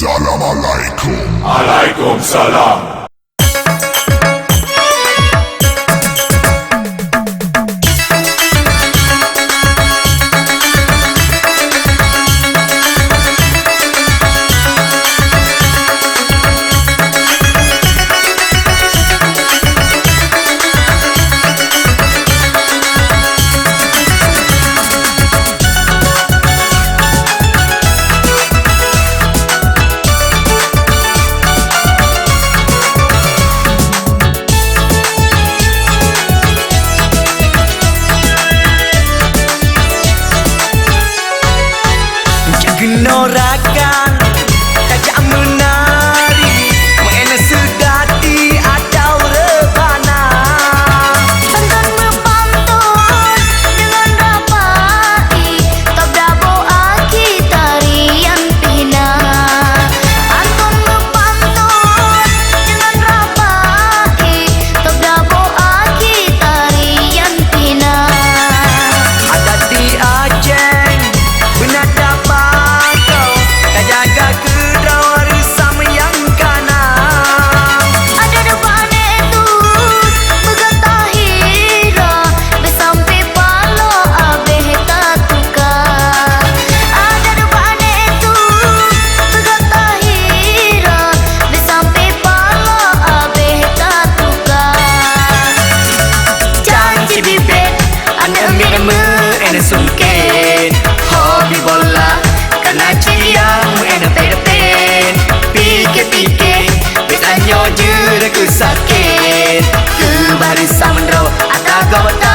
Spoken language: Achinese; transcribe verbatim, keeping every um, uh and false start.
Assalamualaikum. Waalaikumsalam. Jeuet keunoe rakan, tajak meunari, meu'en seudati atau reubana. Banton meupantôn deungon rapai, tob dabô aki tarian pih na. Banton meupantôn deungon rapai, tob dabô aki tarian pih na. Adat di Aceh beuna tapakoe, tajaga keudroe reusam nyang kana. Adat bak aneuk tut beugata hira, beusampoe paloe abéh tatuka. Adat bak aneuk tut beugata hira, beusampoe paloe abéh tatuka. Can cit bibet aneuk miet meu'en sungkét, hobi bola kana cit nyang meu'en depet-depet. Pike-pike, pih tanyoe jeuet keu sakét. Keu barisan meudroe ata gobta